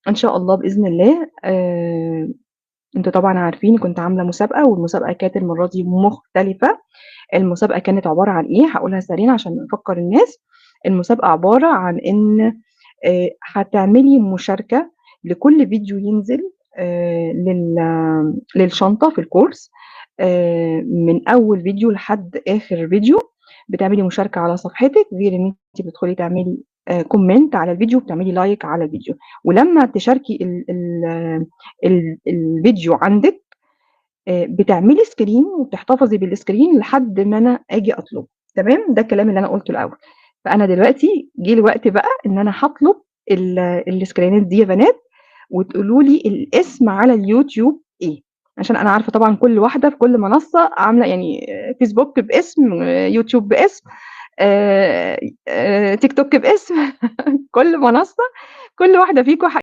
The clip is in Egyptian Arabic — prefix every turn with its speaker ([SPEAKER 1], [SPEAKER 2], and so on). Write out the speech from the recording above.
[SPEAKER 1] إن شاء الله بإذن الله أنتم طبعًا عارفين كنت عاملة مسابقة، والمسابقة كانت المرّة دي مختلفة. المسابقة كانت عبارة عن إيه؟ هاقولها سريعًا عشان نفكّر الناس. المسابقة عبارة عن إن هتعملي مشاركة لكل فيديو ينزل لل للشنطة في الcourse من أول فيديو لحد آخر فيديو، بتعملي مشاركة على صفحتِك، غير إن أنتِ بتدخلي تعملي comment على الفيديو وبتعملي like على الفيديو، ولمّا تشاركي ال ال ال الفيديو عندِك بتعملي screen وبتحتفظي بالscreen لحد ما أنا آجي أطلبه، تمام؟ ده الكلام اللي أنا قُلته الأول. فأنا دلوقتي جِه الوقت بقى إن أنا هاطلب السكرينات دي يا بنات، وتقولوا لي الاسم على اليوتيوب إيه، عشان أنا عارفة طبعًا كل واحدة في كل منصة عاملة يعني فيسبوك باسم، يوتيوب باسم، تيك توك باسم، كل منصة كل واحدة فيكم